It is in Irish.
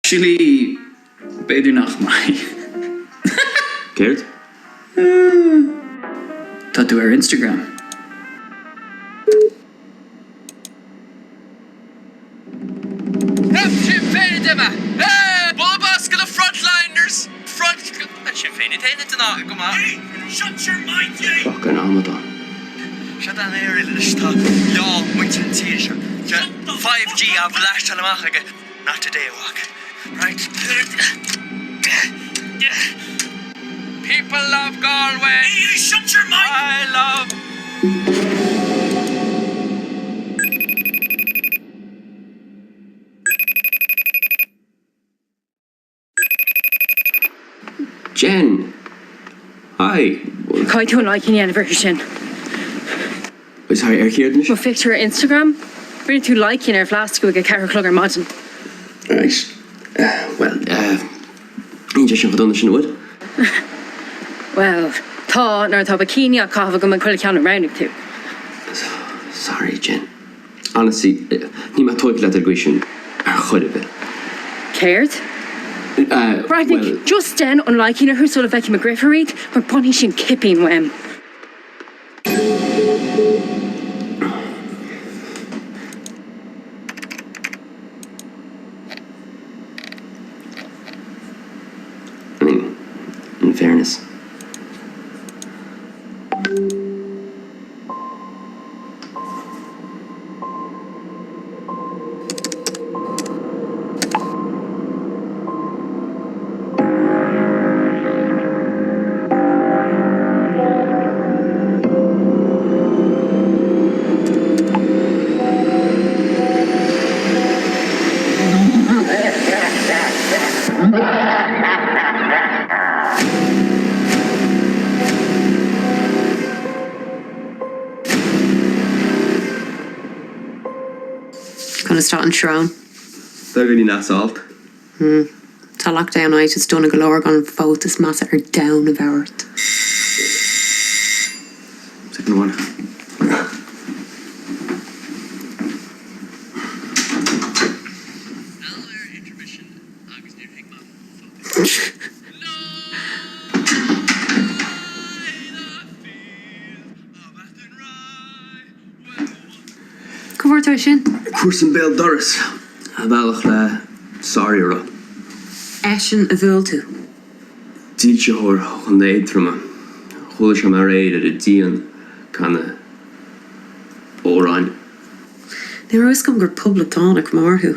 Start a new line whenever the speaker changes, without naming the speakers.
Actually, b'fhéidir nach mbeidh.
Céard?
Tá tú ar Instagram.
Fuckin' amadán. Jen! Hi!
Caithfidh tú an like a dhéanamh uirthi sin.
Sorry, ar chéard anois?
Mo phictiúr ar Instagram? Rinne tú like ar bhlast ag a 4 a chlog ar maidin.
Right. Bhuel, níl sé sin chomh dona sin, an bhfuil?
Bhuel, tá, nuair atá bikini á caitheamh agam ag chuile cheann a roghnaigh tú.
Sorry, Jen. Honestly, níl mé tógtha leat ar an gcaoi sin ar chor ar bith.
Céard? Breathnaigh, just déan an like uirthi sula bhfeicfidh mo dheirfiúr iad, mar bainfidh sí an cipín uaim.
I mean, in fairness.
Conas tá an srón?
Beagáinín as alt.
Hmm. Tá lockdownitis dona go leor gan an folús is measa ar domhan a bheith ort.
Second one.
Cá bhfuair tú é sin?
Comharsan béal dorais. Ar bhealach le sorry a rá.
Eisean a bhuail tú.
Dílseoir Chontae Aontroma. Chuala sé mé aréir ar an díon ag canadh amhráin.
Ní raibh fhios agam gur poblachtánach mór thú.